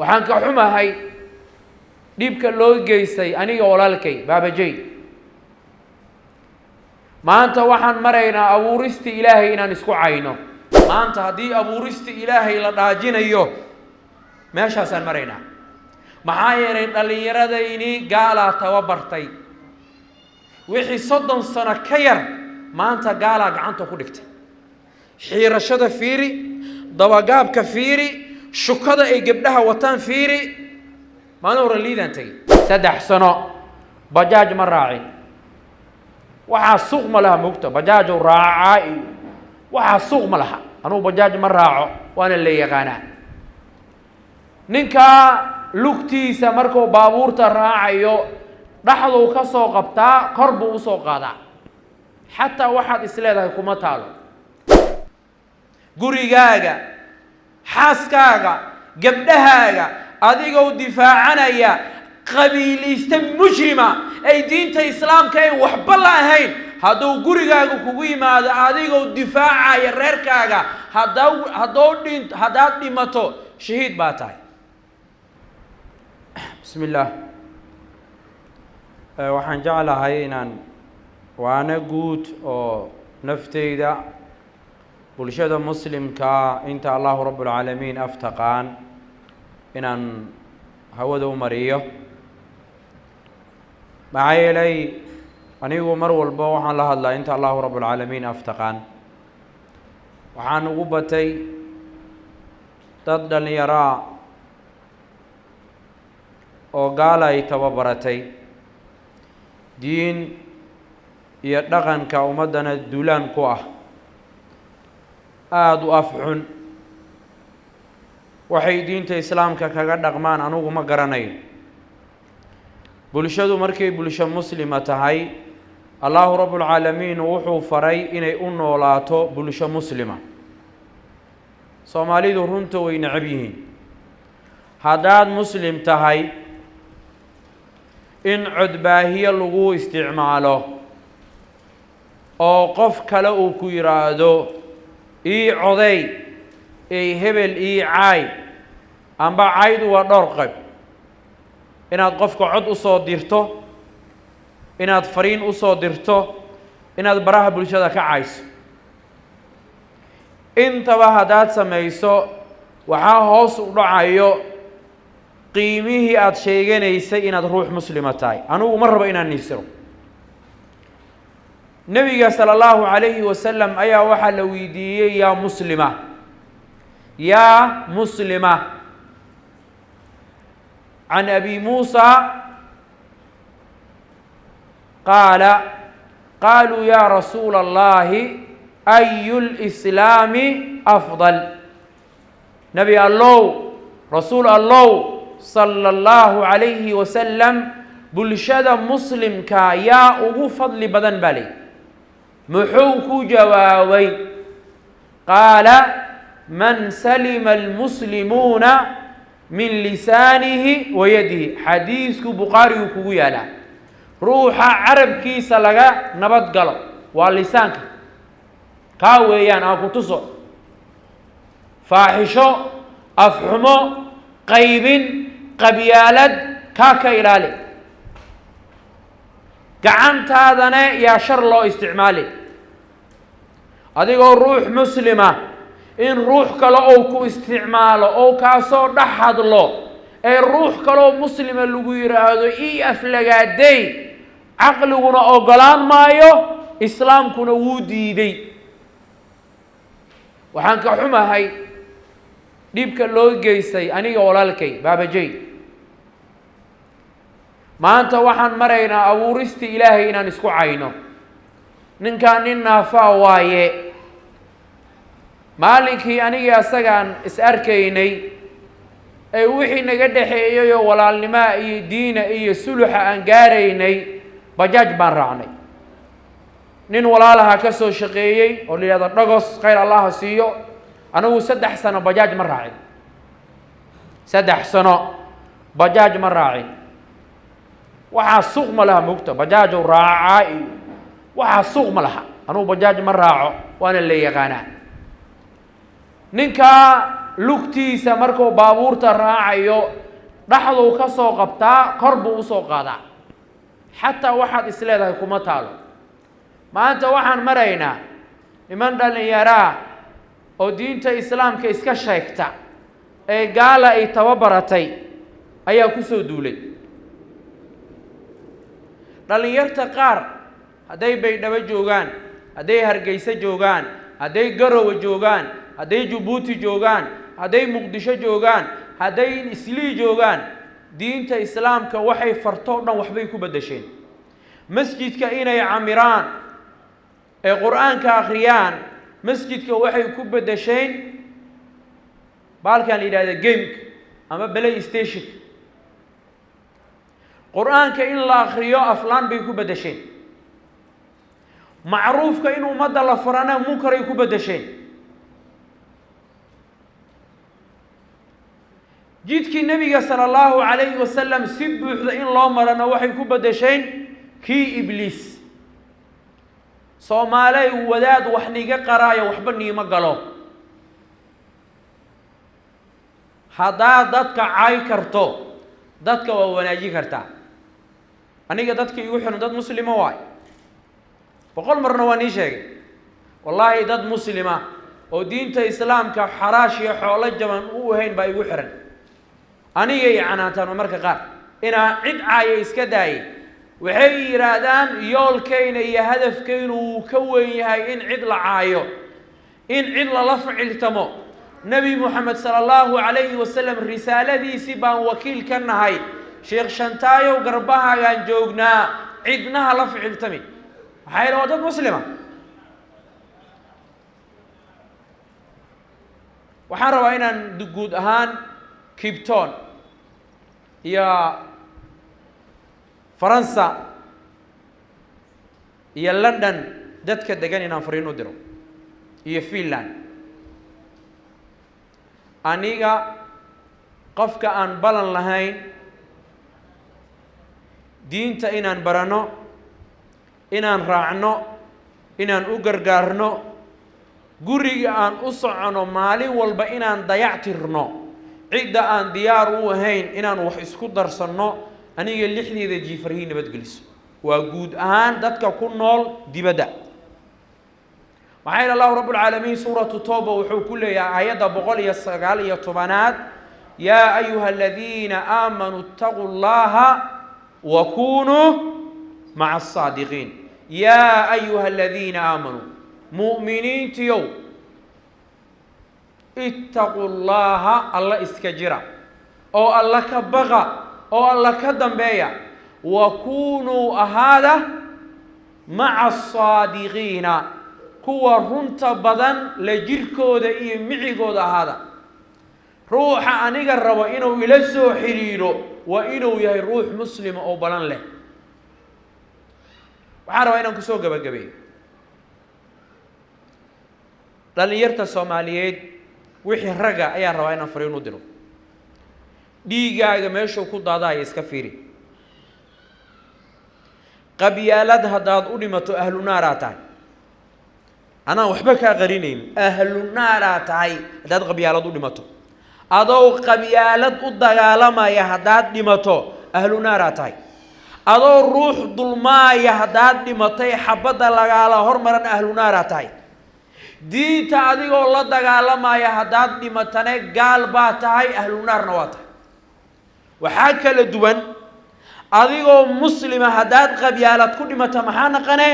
Waxaan ka xumahay dhibka loo geystay aniga walaalkay Baabajey. Maanta waxaan maraynaa abuuristii Ilaahay inaan isku cayno. Maanta haddii abuuristii Ilaahay la dhaajinayo, meeshaasaan maraynaa. Maxaa yeelay, dhallinyaradayni gaalaa tababartay. Wixii 30 sano ka yar maanta gaalaa gacanta ku dhigtay. Xiirashada fiiri, dabagaabka fiiri, shukada ay gabdhaha wataan fiiri. Maalin hore Liidaan tegey. 3 sano bajaaj ma raacin. Waxaa suuq ma laha, mogta bajaajow raacaa iyo waxaa suuq ma laha. Anugu bajaaj ma raaco, waana la yaqaanaa. Ninkaa lugtiisa markuu baabuurta raacayo, dhaxduu ka soo qabtaa, kor buu usoo qaadaa, xataa waxaad is leedahay kuma taalo. Gurigaaga, xaaskaaga, gabdhahaaga adigoo difaacanaya qabiilaysta mujrima ay diinta Islaamka ay waxba la ahayn, hadduu gurigaaga kugu yimaado adigoo difaacaya reerkaaga, hadduu dhin haddaad dhimato, shahiid baa tahay. Bismi illaah. Waxaan jeclahay inaan waano guud oo nafteyda, bulshada Muslimkaa, inta Allahu Rabbulcaalamiin af taqaan, inaan hawada u mariyo. Maxaa yeelay, anigu mar walba waxaan la hadlaa inta Allahu Rabbulcaalamiin af taqaan. Waxaan ugu batay dad dhallinyaraa oo gaala ay tababaratay, diin iyo dhaqanka ummaddana duulaan ku ah, aada u af xun. Waxay diinta Islaamka kaga dhaqmaan anugu ma garanayo. Bulshadu markay bulsho Muslima tahay, Allahu Rabbulcaalamiin wuxuu faray inay u noolaato bulsho Muslima. Soomaalidu runta way necab yihiin. Haddaad Muslim tahay, in codbaahiyo lagu isticmaalo oo qof kale uu ku yidhaahdo "Ii coday, ey hebel ii caay", amba caydu waa dhowr qayb: inaad qofka cod u soo dirto, inaad fariin u soo dirto, inaad baraha bulshada ka cayso. Intaba haddaad samayso, waxaa hoos u dhacayo qiimihii aada sheeganaysay inaad ruux Muslima tahay. Anigu ma rabo inaan niisiro. Nebiga sala Allahu calayhi wasalam ayaa waxaa la weydiiyey: "Yaa Muslima, yaa Muslima?" Can Abi Muusa qaala: "Qaaluu yaa rasuula Allahi, ayu lislaami afdal?" Nebi Allow, Rasuul Allow, sala Allahu calayhi wasalam, bulshada Muslimka yaa ugu fadli badan baa leyi? Muxuu ku jawaabay? Qaala: "Man salima almuslimuuna min lisaanihi wa yadihi." Xadiisku Bukhaarigu kugu yaalaa. Ruuxa carabkiisa laga nabad galo, waa lisaanka kaa weeyaan. Aan ku tuso: faaxisho, afxumo, qaybin, qabyaalad, kaa ka ilaali. Gacantaadana yaa shar loo isticmaali. Adigoo ruux Muslima in ruux kale ou ku isticmaalo oo kaasoo dhex hadlo, ee ruux kaleoo Muslima lagu yidhaahdo "Ii aflagaaday", caqliguna oggolaan maayo, Islaamkuna wuu diiday. Waxaan ka xumahay dhibka loo geystay aniga walaalkay Baabajey. Maanta waxaan maraynaa abuuristii Ilaahay inaan isku cayno. Ninkaan nin naafaa waaye. Maalinkii anigii asagaan is arkaynay ee wixii naga dhexeeyayoo walaalnimaa iyo diina iyo suluxa aan gaaraynay, bajaaj baan raacnay. Nin walaalaha ka soo shaqeeyey oo la yidhahdo Dhagos, khayr Allaha siiyo. Anigu 3 sano bajaaj ma raacin, 3 sano bajaaj ma raacin. Waxaa suuq ma laha, mogta bajaajow raacaa iyo waxaa suuq ma laha. Anugu bajaaj ma raaco, waana la yaqaanaa. Ninkaa Lugtiisa markuu baabuurta raacayo dhaxduu ka soo qabtaa, kor buu usoo qaadaa, xataa waxaad is leedahay kuma taalo. Maanta waxaan maraynaa niman dhallinyaraa oo diinta islaamka iska sheegta ee gaala ay tababaratay ayaa ku soo duulay. Dhallinyarta qaar hadday Baydhabo joogaan, hadday Hargeysa joogaan, hadday Garowe joogaan, hadday Jabuuti joogaan, hadday Muqdisho joogaan, hadday Islii joogaan, diinta islaamka waxay farto o dhan waxbay ku beddesheen. Masjidka inay camiraan ee Qur-aanka akhriyaan, masjidka waxay ku beddesheen baalkan la yidhahda gameka ama play stationka. Qur-aanka in la akriyo aflaan bay ku beddesheen. Macruufka in ummadda la farana munkaray ku beddesheen. Jidkii Nebiga sala allahu calayhi wasalam si buuxda in loo marana waxay ku beddesheen kii Ibliis. Soomaaley, wadaad wax niga qaraayo waxba niima galo. Haddaad dadka cay karto, dadka waa wanaajin kartaa. Aniga dadka igu xiran dad muslima waay, 100 marna waa nii sheegay. Wallaahi, dad muslima oo diinta islaamka xaraash iyo xoolo jaban u ahayn baa igu xiran. Anigay canaantaan marka qaar inaa cid caaya iska daayay. Waxay yidhaahdaan yoolkayna iyo hadafkaynu wuu ka weyn yahay in cid la caayo, in cid lala ficiltamo. Nebi Moxamed sala allahu calayhi wasalam risaaladiisii baan wakiil ka nahay. Sheekh Shantaayow, garbahaagaan joognaa, cidnaha la ficiltami. Maxaa yeele waa dad muslima. Waxaan rabaa inaan guud ahaan Kibton iyo Faransa iyo London dadka degan inaan fariin u diro, iyo Finland. Aniga qofka aan balan lahayn diinta inaan baranno, inaan raacno, inaan u gargaarno, guriga aan u socono maalin walba inaan dayac tirno, cidda aan diyaar u ahayn inaan wax isku darsanno, aniga lixdeeda jiifarhii nabadgeliso. Waa guud ahaan dadka ku nool dibadda. Maxaa yeele Allahu Rabb ulcaalamiin Suuratu Tooba wuxuu ku leeyahay aayadda 119aad: "Yaa ayuha aladiina aamanuu itaquu llaha wa kunuu maca asaadiqiin." Yaa ayuha aladiina aamanuu, mu'miniintiyow, ittaquu llaha, Alla iska jira oo Alla ka baqa oo Alla ka dambeeya, wa kunuu, ahaada, maca asaadiqiina, kuwa runta badan la jirkooda iyo micigooda ahaada. Ruuxa aniga rabo inuu ila soo xidhiidho waa inuu yahay ruux muslima oo balan leh. Waxaan rabaa inaan kusoo gabagabeeyo dhallinyarta Soomaaliyeed. Wixii ragga ayaan rabaa inaan fariin u diro. Dhiigaaga meeshuu ku daadaya iska fiiri. Qabyaalad haddaad u dhimato, ahlu naaraa tahay. Anaan waxba kaa qarinayn, ahlu naaraa tahay haddaad qabyaalad u dhimato. Adoo qabyaalad u dagaalamaya haddaad dhimato, ahlu naaraa tahay. Adoo ruux dulmaaya haddaad dhimatay, xabadda lagaala hormaran, ahlu naaraa tahay. Diinta adigoo la dagaalamaya haddaad dhimatane, gaal baa tahay, ahlu naarna waa tahay. Waxaa kala duwan adigoo muslima haddaad qabyaalad ku dhimata, maxaa naqane?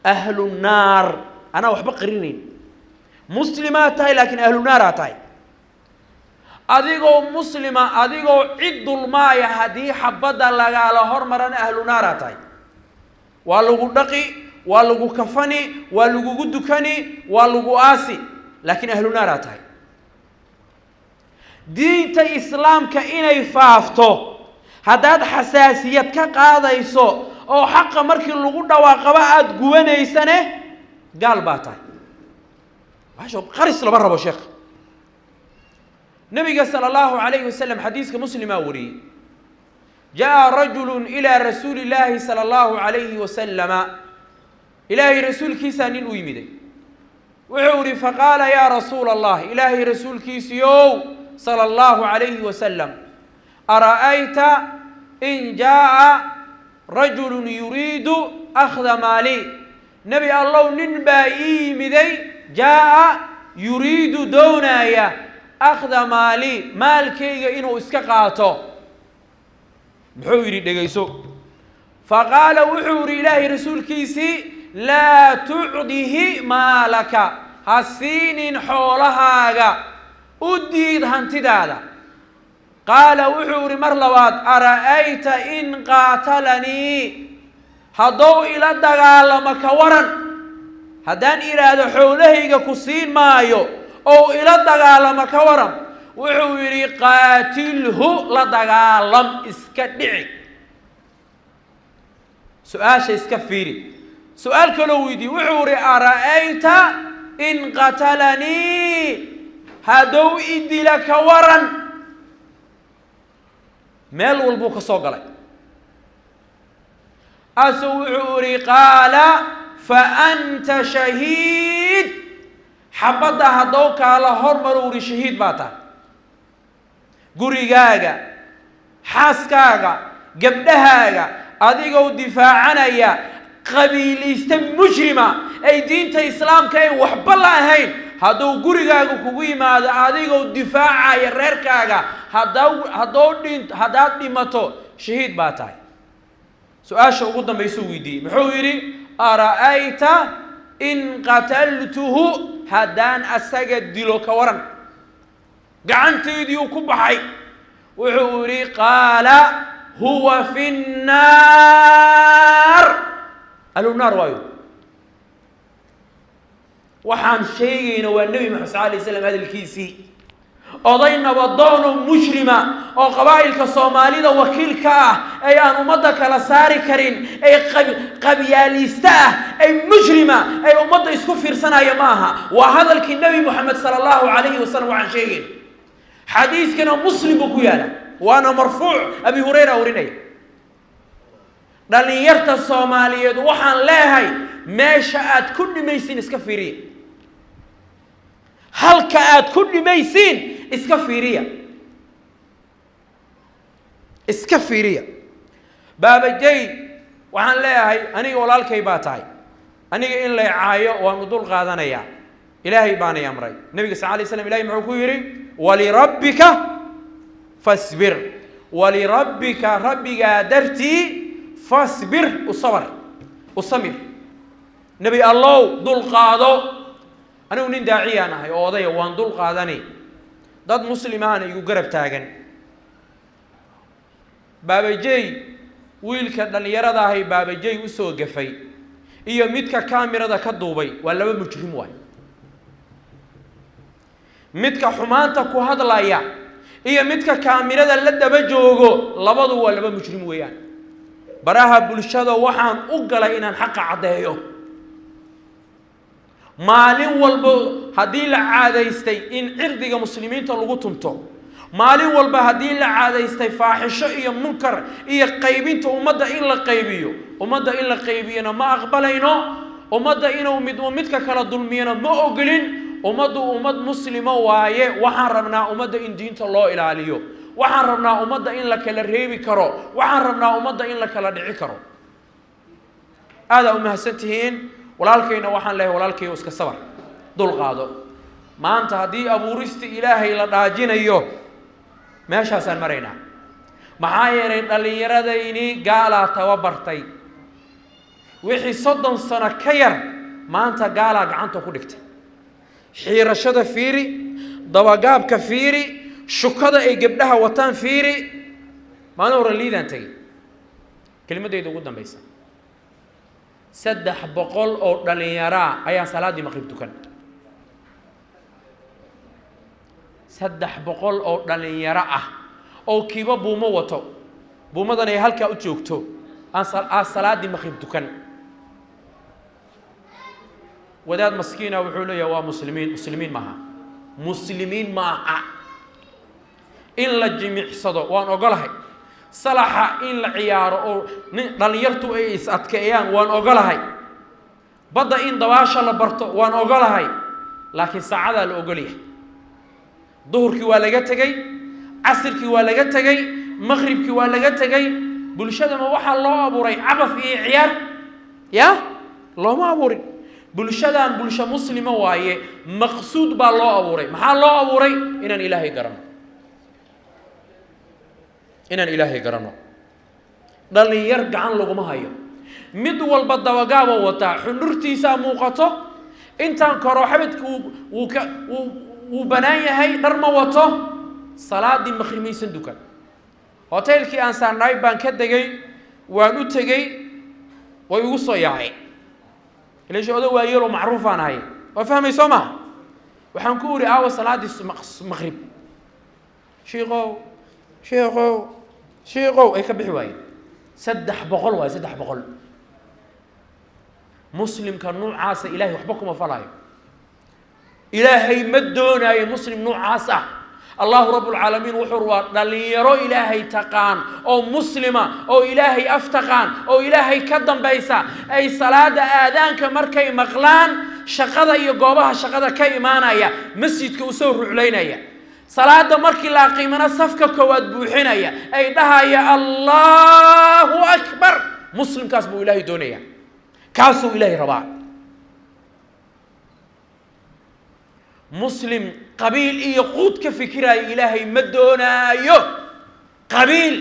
Ahlu naar. Anaa waxba qarinayn, muslimaa tahay laakiin ahlu naaraa tahay. Adigoo muslima, adigoo cid dulmaaya haddii xabadda lagaala hormarana, ahlu naaraa tahay. Waa lagu dhaqi, waa lagu kafani, waa lagugu dukani, waa lagu aasi, laakiin ahlu naaraa tahay. Diinta islaamka inay faafto haddaad xasaasiyad ka qaadayso oo xaqa markii lagu dhawaaqaba aada gubanaysane, gaal baa tahay. Basho qaris lama rabo. Sheekh, nabiga sala allahu calayhi wasalam, xadiiska Muslimaa wariyey, jaa rajulu ilaa rasuuli illaahi sala allahu calayhi wasalama, Ilaahay rasuulkiisaa nin u yimiday. Wuxuu ihi: "Faqaala yaa rasuula Allah, Ilaahay rasuulkiisiiow, sala allahu calayhi wasalam, ara'ayta in jaa'a rajulu yuriidu akhda maali?" Nebi Allow, nin baa ii yimiday, jaa'a yuriidu, doonaaya, akhda maali, maalkayga inuu iska qaato. Muxuu yidhi? Dhegayso. Faqaala, wuxuu yihi Ilaahay rasuulkiisii: "Laa tucdihi maalaka, ha siinin xoolahaaga, u diid hantidaada." Qaala, wuxuu yihi mar labaad: "Ara'ayta in qaatalanii, haddou ila dagaalamo ka waran? Haddaan idhaahdo xoolahayga ku siin maayo ou ila dagaalamo ka waran?" Wuxuu yidhi: "Qaatilhu, la dagaalam, iska dhici." Su-aasha iska fiiri. Su-aal kaloo weydiiye, wuxuu yihi: "Ara'ayta in qatalanii, haddou idila ka waran?" Meel walbuu ka soo galay. Asu wuxuu yihi: "Qaala fa anta shahiid." Xabadda haddou kaala hormaro, uri, shahiid baa tahay. Gurigaaga, xaaskaaga, gabdhahaaga adigoo difaacanaya, qabiilaysta mujrima ay diinta Islaamka ay waxba la ahayn hadduu gurigaaga kugu yimaado, adigoo difaacaya reerkaaga, haddou dhin haddaad dhimato, shahiid baa tahay. Su-aasha ugu dambaysuu weydiiyey, muxuu yidhi? "Ara'ayta in qataltuhu, haddaan asaga dilo ka waran, gacantaydii ku baxay?" Wuxuu yidhi: "Qaala huwa fi nnaar." Ahlu naar waayo. Waxaan sheegayna waa Nebi Maxamed sal alay slam hadalkiisii. Oday nabadoonoo mujrima oo qabaa'ilka Soomaalida wakiil ka ah, ay aan ummadda kala saari karin, ay qabyaalista ah, ay mujrima, ay ummadda isku fiirsanaya ma aha. Waa hadalkii Nebi Moxamed sala allahu calayhi wasalam. Waxaan sheegayna xadiiskana Muslim buu ku yaala, waana marfuuc, Abi Hurayra warinaya. Dhalinyarta Soomaaliyeed waxaan leehay, meesha aad ku dhimaysiin iska fiiriya, halka aad ku dhimaysiin iska fiiriya, iska fiiriya. Baabajey, waxaan leeyahay, aniga walaalkay baa tahay. Aniga in lay caayo waanu dul qaadanayaa, Ilaahay baanay amray. Nabiga sal alay slam, Ilahay muxuu ku yidhi? "Walirabbika fasbir." Walirabbika, rabbigaa dartii, fasbir, u sabr, u samir. Nebi Allow, dul qaado. Anigu nin daaciyaan ahay oo odaya, waan dul qaadani. Dad muslimaana igu garab taagan. Baabajey, wiilka dhallinyarada ahay Baabajey usoo gafay iyo midka kamirada ka duubay waa laba mujrim waay. Midka xumaanta ku hadlaya iyo midka kaamirada la daba joogo, labadu waa laba mujrim weeyaan. Baraha bulshada waxaan u galay inaan xaqa caddeeyo. Maalin walba haddii la caadaystay in cirdiga muslimiinta lagu tunto, maalin walba haddii la caadaystay faaxisho iyo munkar iyo qaybinta ummadda in la qaybiyo, ummadda in la qaybiyona ma aqbalayno. Ummadda inuu mid midka kala dulmiyona ma ogolin. Ummaddu ummad muslimo waaye. Waxaan rabnaa ummadda in diinta loo ilaaliyo. Waxaan rabnaa ummadda in la kala reebi karo. Waxaan rabnaa ummadda in la kala dhici karo. Aadaa u mahadsan tihiin. Walaalkayna waxaan leehay, walaalkayo, iska sabar, dul qaado. Maanta haddii abuuristii Ilaahay la dhaajinayo, meeshaasaan maraynaa. Maxaa yeelay, dhallinyaradayni gaalaa tababartay. Wixii 30 sano ka yar maanta gaalaa gacanta ku dhigtay. Xiirashada fiiri, dabagaabka fiiri, shukada ay gabdhaha wataan fiiri. Maalin hore Liidaan tegey. Kelimadayda ugu dambaysa: 300 oo dhallinyaraa ayaa salaaddii maqrib tukan. 300 oo dhallinyaro ah oo kiiba buumo wato, buumadan ay halkaa u joogto, aan salaaddii maqrib tukan. Wadaad maskiina wuxuu leeyahay waa muslimiin. Muslimiin maaha, muslimiin maaha. In la jimicsado waan ogolahay, salaxa in la ciyaaro oo nin dhallinyartu ay is adkeeyaan waan ogolahay, badda in dabaasha la barto waan ogolahay. Laakiin saacadaa la ogolyahay. Duhurkii waa laga tegey, casirkii waa laga tegey, maqribkii waa laga tegey. Bulshadama waxaa loo abuuray cabaf iyo ciyaar? Ya, looma abuurin. Bulshadan bulsho muslima waaye, maqsuud baa loo abuuray. Maxaa loo abuuray? Inaan Ilaahay garanno, inaan Ilaahay garanno. Dhalinyar gacan laguma hayo, mid walba dabagaaba wataa, xundhurtiisaa muuqato, intaan koro xabadka wuu ka wuu banaan yahay, dhar ma wato. Salaadii maqrib maysan dukan. Hoteelkii aan saarnaay baan ka degay, waan u tegey, way igu soo yaaceen. Ilasha odo waayeelo macruufaan ahay, waa fahmay soo maha? Waxaan ku uri: "Aawa salaaddii maqrib, shiikow, shiikow, shiikow?" Ay ka bixi waayeen. 300 waaye, 300. Muslimka nuucaasa Ilahay waxba kuma falaayo. Ilaahay ma doonaayo muslim nuucaas ah. Allahu rabbulcaalamiin wuxuu rabaa dhalinyaro Ilaahay taqaan oo muslima, oo Ilaahay af taqaan, oo Ilaahay ka dambaysa, ay salaada aadaanka markay maqlaan shaqada iyo goobaha shaqada ka imaanaya, masjidka usoo ruclaynaya, salaada markii la aqiimana safka koowaad buuxinaya, ay dhahaya "Allahu akbar". Muslimkaas buu Ilaahay doonaya, kaasuu Ilaahay rabaa. Muslim qabiil iyo quud ka fikiraayo Ilaahay ma doonaayo. Qabiil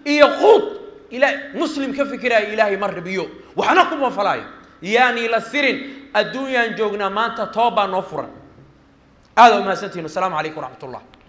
iyo quud ila muslim ka fikiraayo Ilaahay ma rabiyo, waxna kuma falaayo. Yaani la sirin, adduunyaan joognaa maanta, toobbaa noo furan. Aada umahadsantihin. Wasalaamu calaykum waraxmat ullah.